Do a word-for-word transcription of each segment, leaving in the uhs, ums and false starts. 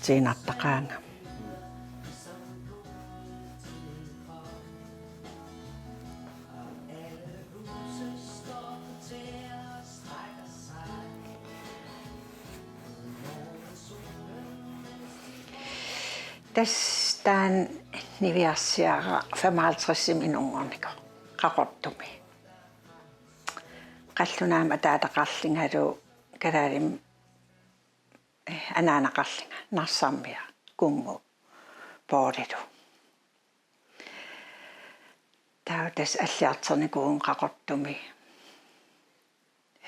aallartiinnartaqaanga. Tassa taanna niviarsiara femoghalvtredsimi inunngornikoq Qaqortumi. Qallunaamik ataataqarlungalu kalaalimi, eh, anaanaqarlunga Narsarmiaq, Kunngu, Poorlilu. Taava tassa alliartornikuuvunga Qaqortumi.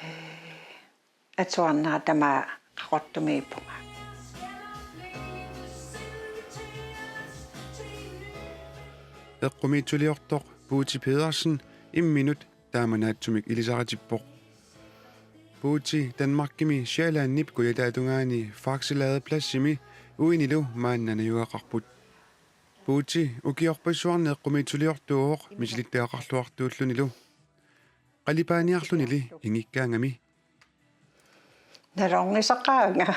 Eh, atuarnera tamaat Qaqortumiippunga. Eqqumiitsuliortoq Buuti Pedersen imminut taamanaatsumik ilisaritippoq. Buuti Danmarkimi Sjællandip kujataatungaani Faxeladepladsimi uinilu maanna najugaqarput. Buuti ukiorpassuarni eqqumiitsuliortuuvoq misilittagaqarluartuullunilu. Qalipaaniarlunili ingikkaangami. Nalornisaqaanga.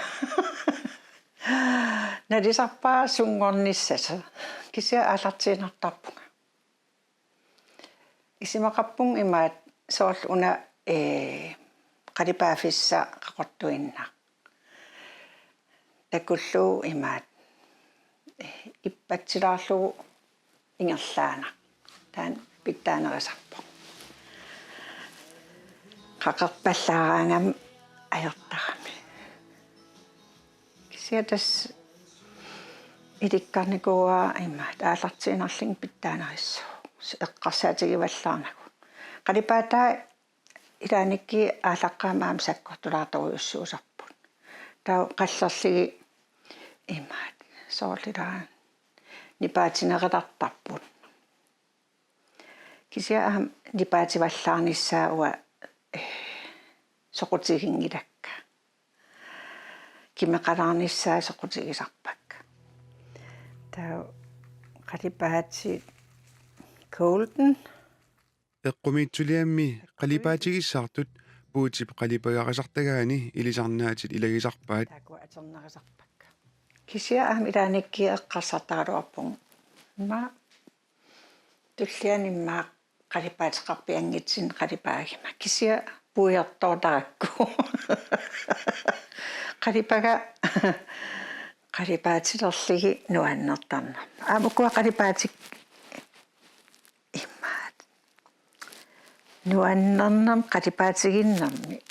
Nalisarpara sunngornissasoq. Kisianni aallartiinnartarpunga. Isumaqarpunga imaattoq soorlu una, ee, qalipaaffissaq qaqortuinnaq. Takullugu imaattoq, ee, ippatsilaarlugu ingerlaannaq. Taanna pitsaanerusarpoq. Qaqerpallaaraangami ajortarami. Kisianni tassa ilikkarnikuuara imaattoq aallartiinnarlunga pitsaanerussaaq. Eqqarsaatigivallaarnagu. Qalipaataa ilaannikkut aallaqqaammut aamma sakkortulaartorujussuusarput. Taava qallerlugit imaattoq. Soorlu taanna nipaatinerulertarput. Kisianni aamma nipaativallaarnissaa uanga, eh, soqutiginngilakka. Kimeqalaarnissaa soqutigisarpakka. Taava qalipaatit Golden. Eqqumiitsuliammi qalipaatigissaartut Buutip qalipagarisartagaani ilisarnaatit ilagisarpaat. Taakkua atornerusarpakka. Kisianni aamma ilaannikkut eqqarsartaraluarpunga. Immaqa tulliani immaqa qalipaateqarpianngitsunik qalipaaguma. Kisianni puiortoortarakku. Qalipaga qalipaatilerlugit nuannertarnermik. Aamma ukua qalipaatit imaattoq. Nuannernermik qalipaatiginnermik.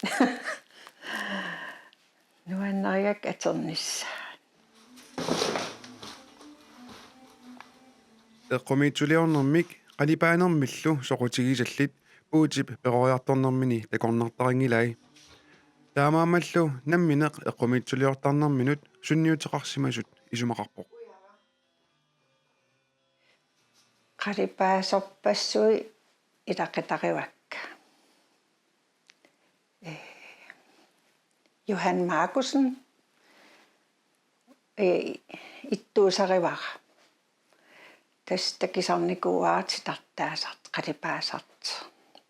Nuannarigakku atornissaat. Eqqumiitsuliornermik qalipaanermillu soqutigisallit Buutip peroriartornermini takornartarinngilai. Taamaammallu nammineq eqqumiitsuliortarnerminut sunniuteqarsimasut isumaqarpoq. Qalipaasorpassuit ilaqutarigakkit. Eh, Johan Markussen, eh, ittuusarivara. Tassa takusarnikuuara titartaasartoq, qalipaasartoq.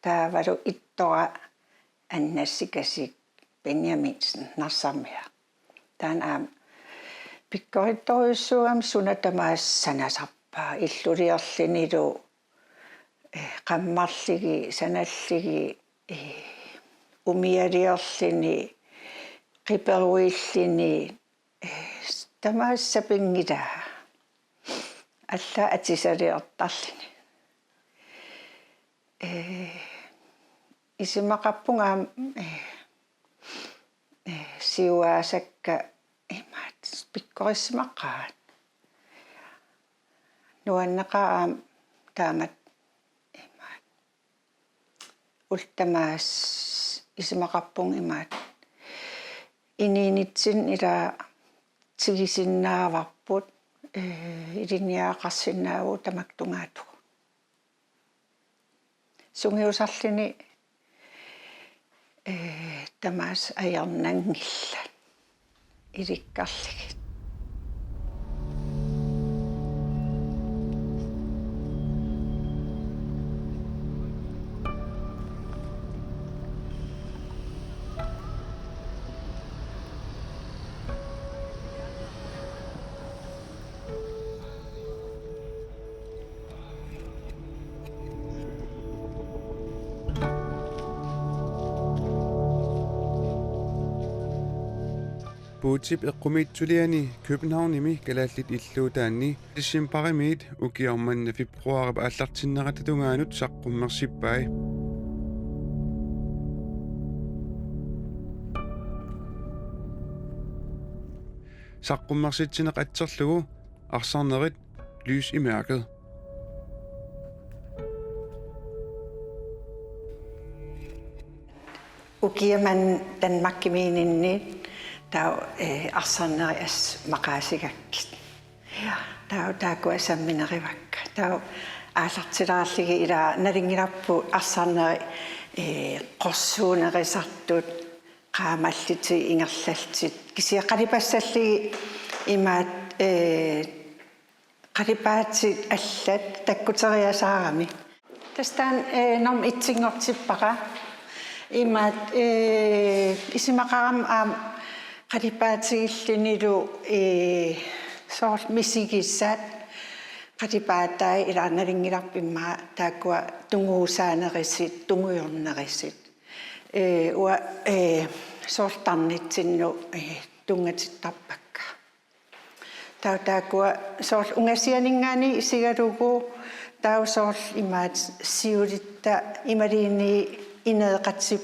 Taavalu ittora Anna Sikasik Benjaminsen Narsarmiaq. Taanna aamma pikkorissorujussuugami suna tamaasa sanasarpaa, illuliorlunilu, eh, qammarlugit, sanallugit, eh, umialiorluni, qiperuilluni, eh, tamaasa sapinngilaa. Allaat atusaliortarluni. Eh, isumaqarpunga aamma, eh, eh, siuaasakka imaattoq pikkorissimaqaat. Nuanneqaaq aamma taamatut imaattoq. Ullut tamaasa isumaqarpunga imaattoq. Inuunitsinni ilaa tigusinnaavarput, eh, ilinniagaqarsinnaavugut tamakku tungaatigut. Sungiusarluni, eh, tamaasa ajornanngillat ilikkarlugit. Uutip eqqumiitsuliani Københavnimi kalaallit illuutaanni decembarimiit ukioq manna februaarip aallartinnerata tungaanut saqqummersippai. Saqqummersitsineq atserlugu arsarnerit lys i mærket. Ukiaq manna Danmarkimiinninni taava, eh, arsarnerit assut maqaasigakkit. Ja, taava taakkua samminerivakka. Taava aallartilaarlugit ila nalunngilarput arsarnerit, eh, qorsuunerisartut, qaamallutik, ingerlallutik. Kisianni qalipassallugit imaat, eh, qalipaatit allat takkuteriasaarami. Tassa taanna, eh, normu etsinngortippara. Imaat, eh, isumaqarama aamma qalipaatigillunilu, eh, soorlu misigisat qalipaatai ila nalunngilarput immaqa taakkua tunguusaanerusut, tungujornerusut. Eh, uanga, eh, soorlu tarnitsinnut, eh, tunngatittarpakka. Taava taakkua soorlu ungasianinngaanniit isigalugu taava soorlu imaat siulitta imaluunniit ineeqatip,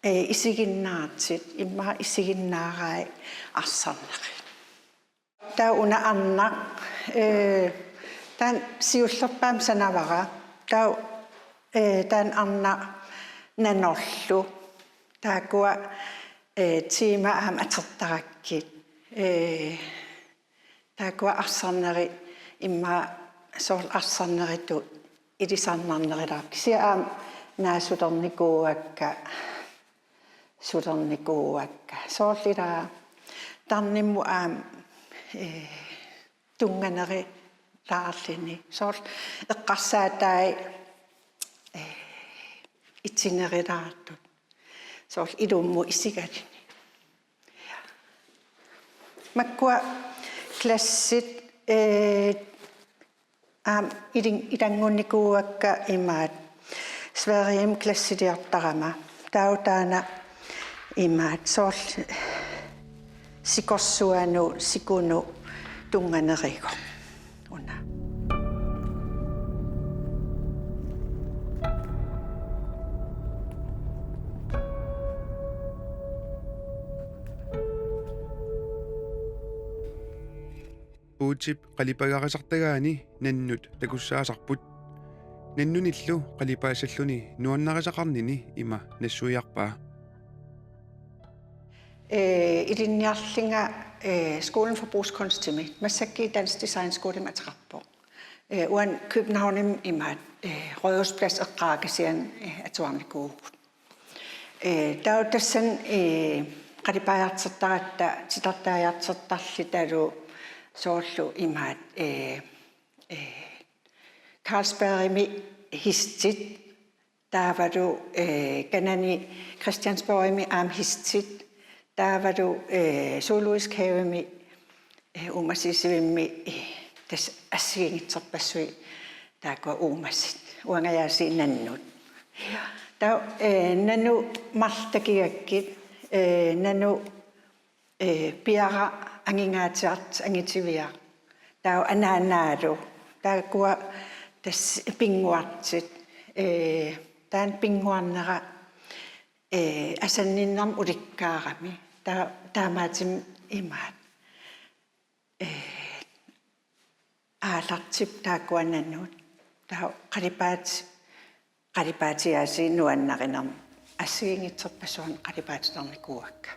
eh, isiginnaartut, immaqa isiginnaarai arsarnerit. Taava una arnaq, eh, taanna siullerpaamik sanavara. Taava, eh, taanna arnaq nanorlu. Taakkua, eh, tema aamma atortarakkit. Eh, taakkua arsarnerit immaqa soorlu arsarneritut ilisarnarnerulaarput. Kisianni aamma naak sulernikuuakka, sulernikuuakka. Soorlu ila tarnimmut aamma, eh, tunnganerulaarluni. Soorlu eqqarsaatai, eh, itinerulaartut. Soorlu ilummut isigaluni. Makkua klassit, eh, aamma ilin-, ilanngunnikuuakka imaat Sverigemi klassiliortarama. Taava taanna imaat soorlu sikorsuanut, sikunut tunnganeruvoq. Una. Uutip qalipagarisartagaani nannut takussaasarput. Nannunillu qalipaassalluni nuannarisaqarnini ima nassuiarpaa. Eh, ilinniarlunga, eh, Skolen for Brugskunstimi, massakkut Dansk Designskolemi ateqarpoq. Eh, uani Københavnimi imaat, eh, Rådhusplads eqqaakasian, eh, atuarnikuuvugut. Eh, taava tassani, eh, qalipaajartortaratta, titartaajartortarlutalu soorlu imaat, eh, eh, Carlsbergimi hestit, taavalu, eh, kanani Christiansborgimi aamma hestit, taavalu, eh, Zoologisk Havemi, eh, uumasisivimmi, eh, tassa assigiinngitsorpassuit taakkua uumasut, uangajaasiit nannut. Taava, eh, nanu marluk takugakkit, eh, nanu, eh, piara angingaatsiartoq angitiviaq. Taava anaanaalu. Taakkua tassa pinnguartut. Eh, taanna pinnguarnera, eh, asanninnermik ulikkaarami. Taa-, taamaattumik imaat. Eh, aallartipput taakkua nannut. Taava qalipaat-, qalipaatigaasiit nuannarinermik assigiinngitsorpassuarnik qalipaatitarnikuuakka.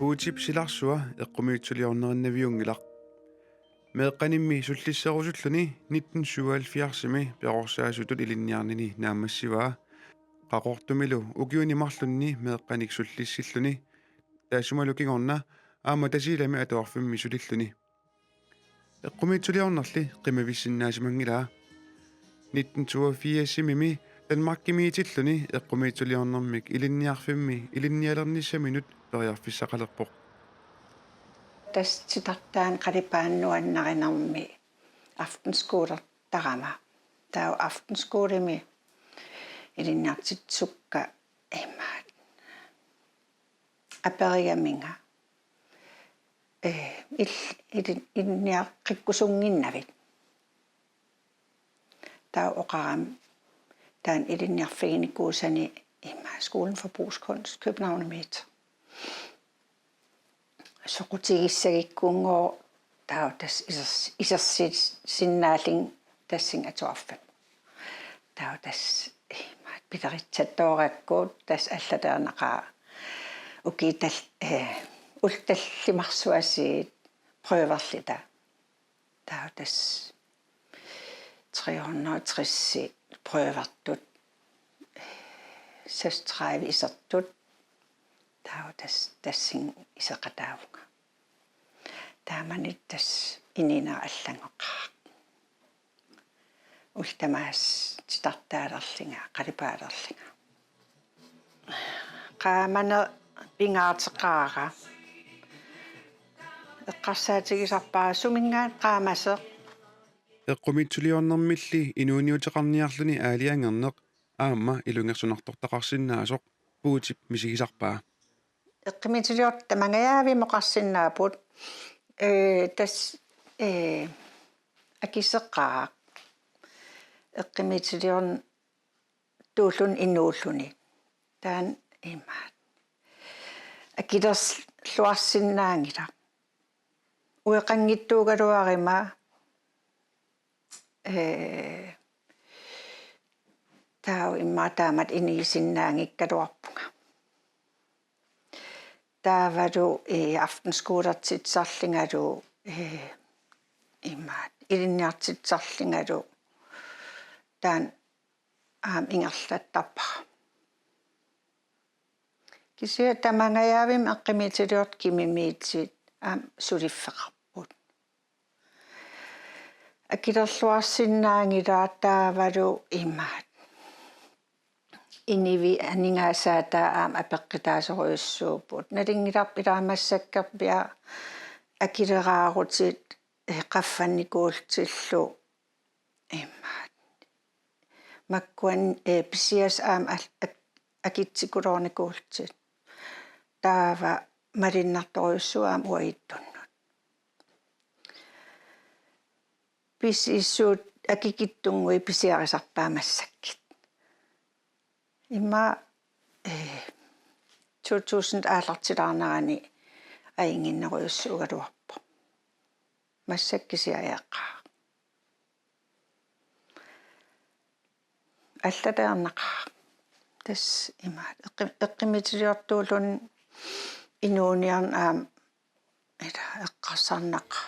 Uutip silarsua eqqumiitsuliornerinnaviunngilaq. Meeqqanimmi sullisserusulluni nitten syvoghalvfjerdsimi perorsaasutut ilinniarnini naammassivaa. Qaqortumilu ukiuni marlunni meeqqanik sullissilluni, taassumalu kingorna aamma Tasiilami atuarfimmi sulilluni. Eqqumiitsuliornerli qimavissinnaasimanngilaa. Nitten toogfirsimimi Danmarkimiitilluni eqqumiitsuliornermik ilinniarfimmi ilinnialernissaminut periarfissaqalerpoq. Tassa titartaani qalipaanut nuannarinermik aftenskolertarama. Taava aftenskolemi ilinniartitsisukka imaat aperigaminga, eh, il-, ilin-, ilinniaqqikkusunnginnavit. Taava oqarama taanna ilinniarfiginikuusani imaat Skolen for Brugskunst København Midt. Soqutigissagikkuunngooq taava tassa isers-, isersisinnaallunga tassunga atuarfimma. Taava tassa imaat pileritsattooraakkut tassa allatut ajornaqaaq ukiut tal-, eh, ullut tallimarsut aasiit prøverluta. Taava tassa tre hundrede og tres prøvertut, seksogtredive isertut, taava tassa, tassunga iseqataavunga. Taamani tassa inuunera allanngortoq. Ullut tamaasa titartaalerlunga, qalipaalerlunga. Qaamaneq pingaaruteqaara. Eqqarsaatigisarpara suminngaanniit qaamasoq. Eqqumiitsuliornermilli inuuniuteqarniarluni aalajangerneq aamma ilungersunartortaqarsinnaasoq Puutip misigisarpaa. Eqqumiitsuliortut tamangajaavimmi oqarsinnaapput, ee, tassa, ee, akiseqaaq. Eqqumiitsuliortuulluni inuulluni. Taanna imaat. Akilerluarsinnaanngilaq. Ueqanngitsuugaluaruma, ee, taava immaqa taamatut inuusinnaanngikkaluarpunga. Taavalu, ee, aftenskolertitsisarlungalu, ee, imaat, ilinniartitsisarlungalu taanna aamma ingerlattarpara. Kisianni tamangajaavimmi eqqumiitsuliortut kimimiittut aamma suliffeqarput. Akilerluarsinnaanngilaq taavalu imaat. Inuit aningaasaataat aamma apeqqutaasorujussuupput. Nalunngilarput ilaa massakkorpiaq akileraarutit, eh, qaffannikuullutillu imaat. Makkuan, eh, pisiassat aamma al-, ak-, akitsikuloornikuullutit. Taava malunnartorujussuuvoq aamma uagutsinnut. Pisisut akikitsunnguit pisiarisarpaat massakkut. Immaqa, eh, to tusind aallartilaarnerani ajunnginnerujussuugaluarpoq. Massakkut kisianni eqqaa. Allatut ajornaqaaq. Tassa imaat. Eqqi-, eqqumiitsuliortuulluni inuuniarneq aamma ila eqqarsarnaqaaq.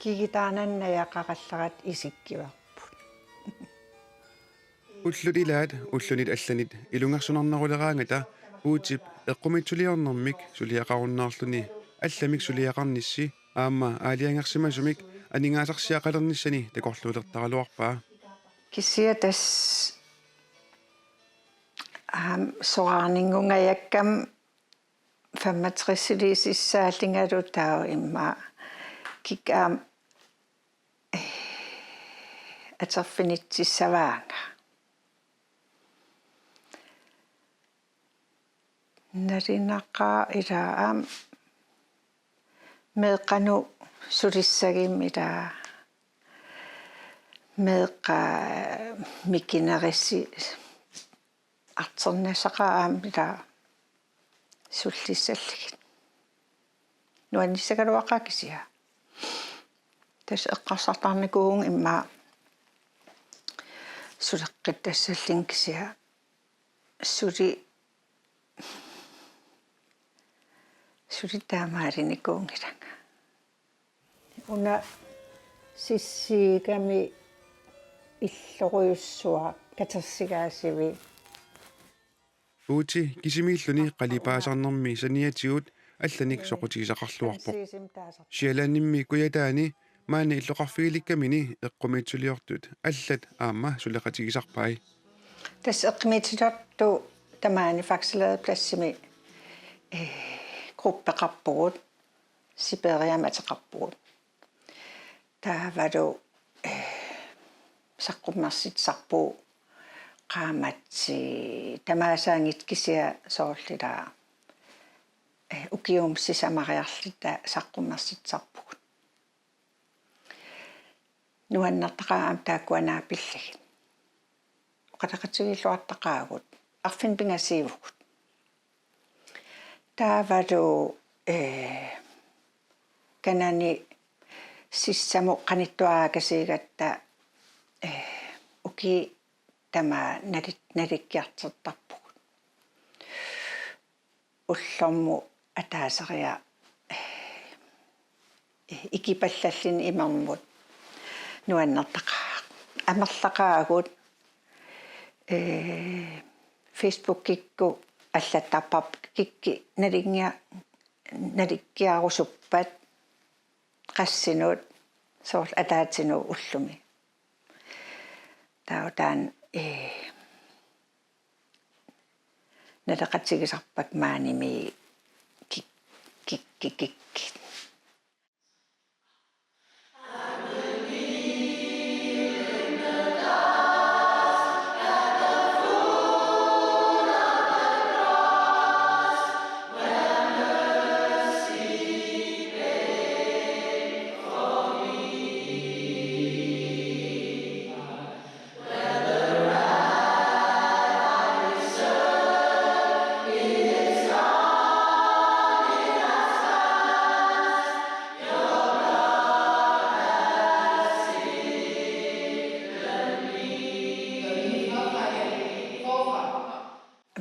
Kigutaanannajaqarallaratta isikkivarput. Ullut ilaat ullunit allanit ilungersunarneruleraangata Puutip eqqumiitsuliornermik suliaqarunnaarluni allamik suliaqarnissi aamma aalajangersimasumik aningaasarsiaqalernissani takorluulertaraluarpaa. Kisianni tassa aamma soraarninngungajakkami femogtresiliisussaallungalu taava immaqa kikkut aamma, eh, atorfinitsissavaanga. Nalunaqaaq ilaa aamma meeqqanut sulissaguma ilaa meeqqat mikinerusut artornassaqaat aamma ilaa sullissallugit. Nuannissagaluaqaaq kisianni. Tassa eqqarsartarnikuuvunga immaqa suleqqittussallunga kisianni suli, suli taamaalinikuunngilanga. Una sissiugami illorujussuaq katersugaasiviit. Puuti kisimiilluni qalipaasarnermi saniatigut allanik soqutigisaqarluarpoq. Sjællandimi Kujataani maani illoqarfigilikkamiini eqqumiitsuliortut allat aamma suleqatigisarpai. Tassa eqqumiitsuliortut tamaani Faxe Ladepladsimi, eh, gruppeqarpugut, Siberiamik ateqarpugut. Taavalu, eh, saqqummersitsisarpugut qaammatit tamaasaanngitsut kisianni soorlu ila, eh, ukiumut sisamariarluta saqqummersitsisarpugut. Nuannertaqaaq aamma taakkua naapillugit. Oqaloqatigiilluartaqaagut, arfineq pingasuuvugut. Taavalu, eh, kanani sissamut qanittuarakasiigatta, eh, ukiut tamaasa nalik-, nalikkiartortarpugut. Ullormut ataaseriarlunga, eh, ikipallalluni imermut nuannertaqaaq. Amerlaqaagut, eh, Facebookikkut allattarparput kikkut nalingia-, nalikkiarusuppat qassinut soorlu ataatsimoorluni ullumi. Taava taanna, eh, naleqatigisarpakka maanimi kik-, kik-, kik-, kikkut.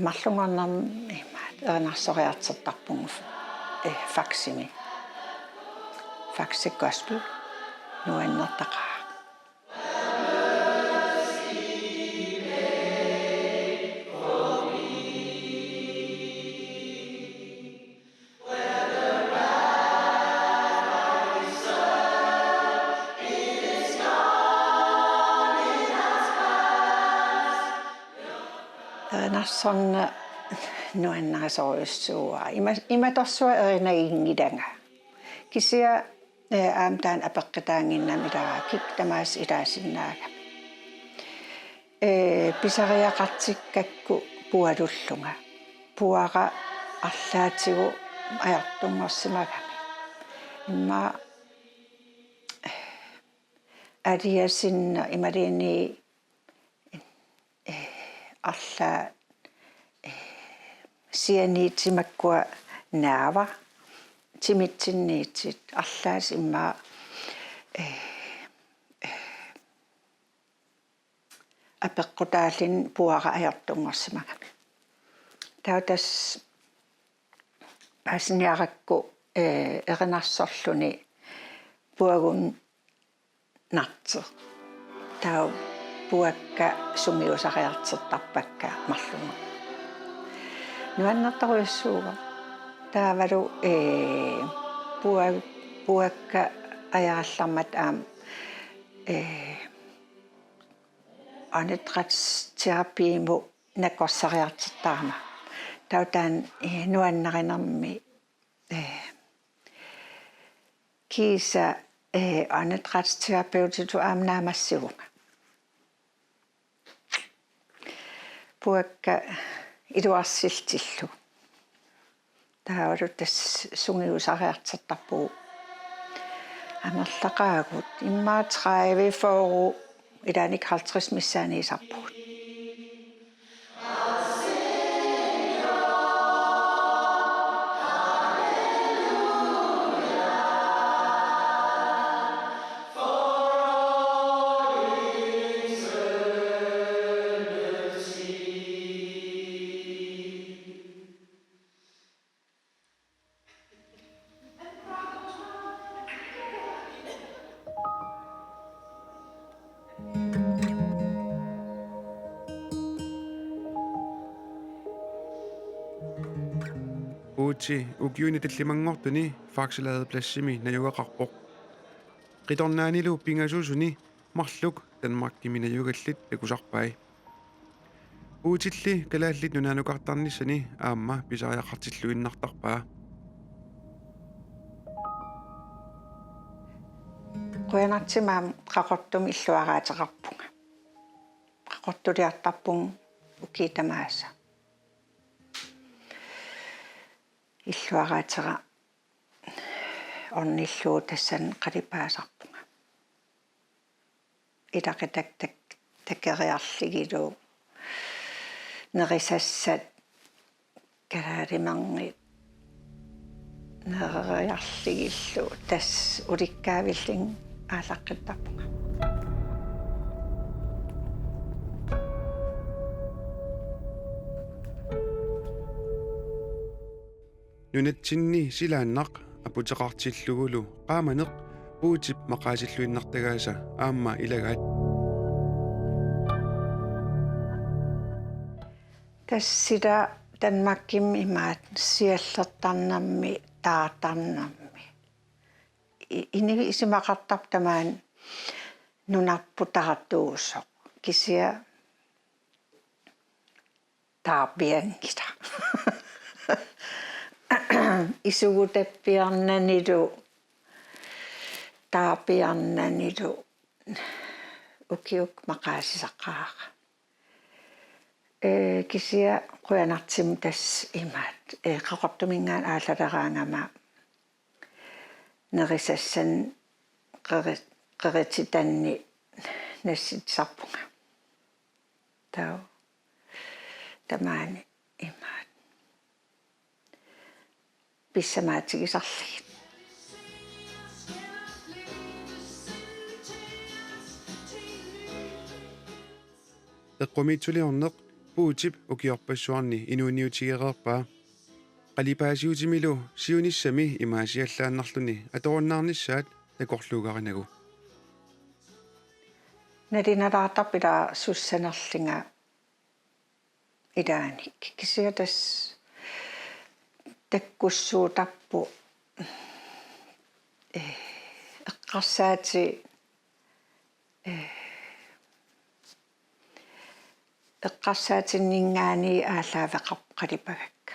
Marlunngornermi imaat erinarsoriartortarpugut, eh, faximi. Faxi gospel nuannertaqaaq. Erinarsorneq nuannarisorujussuuara. Ima-, imatorsuaq erinaginngilanga. Kisianni, eh, aamma taanna apeqqutaannginnami ilaa kikkut tamaasa ilaasinnaagami. Eh, pisariaqartikkakku pualullunga. Puara arlaatigut ajortunngorsimagami. Immaqa, eh, aliasinneq imaluunniit, eh, arlaat, eh, sianiitit makkua naava, timitsinniitit, arlaat immaqa, eh, eh, apeqqutaalluni puara ajortunngorsimagami. Taava tassa paasiniarakku, eh, erinarsorluni puagun- narteq. Taava puakka sungiusariartortarpakka marlunngorneq. Nuannertorujussuuvoq. Taavalu, eh, pua-, puakka ajarallarmat aamma, eh, åndedrætsterapiimut nakorsariartortarama. Taava taanna, eh, nuannarinermi, eh, kiisa, eh, åndedrætsterapeutitut aamma naammassivunga. Puakka iluarsillutillu. Taavalu tassa sungiusariartortarpugut. Amerlaqaagut immaqa tredive, fyrre, ilaanni halvtreds missaaniisarpugut. Uutsi ukiuni tallimanngortuni Fakseladepladsimik najugaqarpoq. Qitornaanilu pingasuusuni marluk Danmarkimi najugallit takusarpai. Uutilli Kalaallit Nunaanukartarnissani aamma pisariaqartilluinnartarpaa. Qujanartumik aamma Qaqortumi illuaraateqarpunga. eqqortuliartarpunga ukiut tamaasa. Illuaraatera ornillugu tassani qalipaasarpunga. Ilaquttap tak-, takeriarlugulu nerisassat kalaalimernit nereriarlugillu tassa ulikkaavillunga aallaqqittarpunga. Nunatsinni silaannaq aputeqartillugulu qaamaneq Puutip maqaasilluinnartagaasa aamma ilagaat. Tassa ila Danmarkimi imaattoq siallertarnermi taartarnermi. I-, inuit isumaqartarput tamaani nunarput taartuusoq. Kisianni taarpianngilaq. Isugutappiarnanilu, taarpiarnanilu ukiukkut maqaasisaqaara. Ee, kisianni qujanartumik tassa imaattoq, ee, Qaqortuminngaanniit aallaleraangama nerisassanik qeri-, qerititannik nassitsisarpunga. Taava tamaani imaattoq pissamaatigisarlugit. Eqqumiitsuliorneq Puutip ukiorpassuarni inuuniutigereerpaa. Qalipaasiutimilu siunissami imaasiallaannarluni atorunnaarnissaat takorluugarinagu. Nalunalaartarput ila sussanerlunga ilaanni. Kisianni tassa takkussuuttarput, ee, eqqarsaati-, ee, eqqarsaatinninngaanniit aallaaveqarput qalipagakka.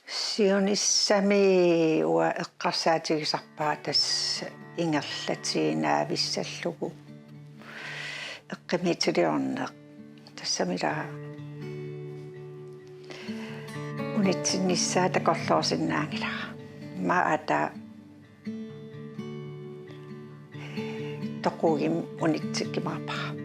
Siunissami uanga eqqarsaatigisarpara tassa ingerlatiinnavissallugu. Eqqumiitsuliorneq. Tassami ila unitsinnissaa takorloorsinnaanngilara. Maata toqugimik unitsikkumaarpara.